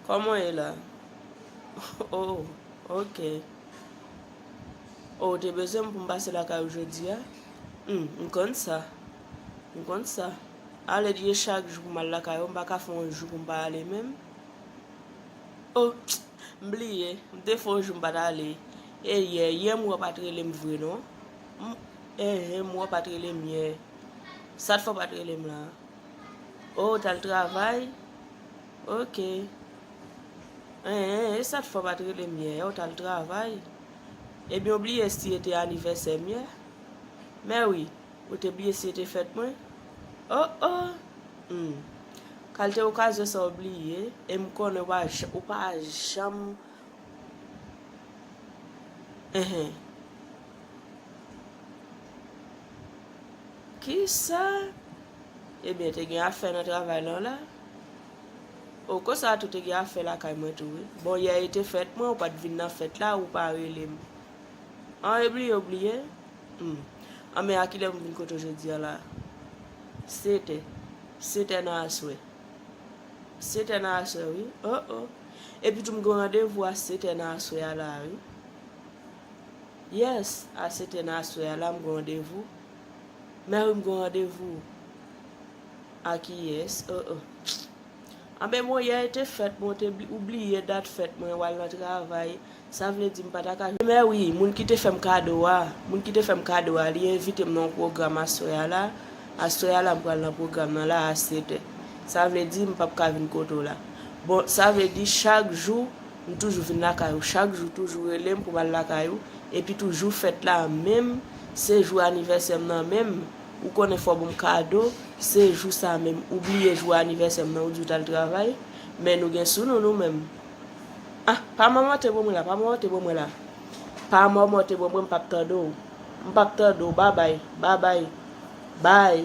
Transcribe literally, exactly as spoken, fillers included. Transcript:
Kòman w ye la? Oh, ok. Oh, ou te bezwen m pou m pase lakay ou jodi a? Hmm, m konn sa. M konn sa. Ale, e chak jou pou m al lakay ou, m pa ka fè yon jou pou m pa ale menm. Oh, m bliye. M te fè yon jou m pa t ale. E yè, yè m wè w pa t rele m vre non. M, enhen, m wè w pa t rele m yè. Sa t fè w pa t rele m la? Oh, w t al travay? Ok. Enhen, e sa t fè w pa t rele m yè, w t al travay? Ebyen, w bliye si e te anivèsè m yè? Mè wi, ou te bliye si e te fèt mwen? Oh, oh! Hmm. Kalite okazyon sa w bliye, e m konnen w pa j-, ou pa janm Enhen. Kisa? Ebyen, te gen afè nan travay lan la. O, konsa tou te gen afè lakay mwen tou, wi. Bon, yè e te fèt mwen, ou pa t vin nan fèt la, ou pa rele m. An, e bliye, ou bliye? Hmm. An, men a kilè m vin kote w jodi a la? Setè. Setè nan aswè. Setè nan aswè, wi. Oh, oh. Epi tou, m gen randevou a setè nan aswè a la, wi. Yes, a setè nan aswè a la, m gen randevou. Mè wi, m gen randevou. A kiyès? Oh, oh. Anben, bon, yè e te fèt mwen, ou te bli-, ou bliye dat fèt mwen, w al nan travay. Sa vle di m pa ta ka jwenn. Mè wi, moun ki te fè m kado a, moun ki te fè m kado a, li envite m nan yon pwogram aswè a la. Aswè a la, m pral nan pwogram nan la a setè. Sa vle di m p ap ka vin kote w la. Bon, sa vle di chak jou, m toujou vin lakay ou. Chak jou, toujou rele m pou m al lakay ou. Epi tou, jou fèt la menm, se jou anivèsè m nan menm. Ou konnen fò w ban m kado, se jou sa menm. Ou bliye jou anivèsè m nan, ou di w t al travay. Men nou gen sou nou, nou menm. Ah, pa mòmòte bon mwen la, pa mòmòte bon mwen la. Pa mòmòte bon mwen, m p ap tande w. M p ap tande w, babay, babay, bay.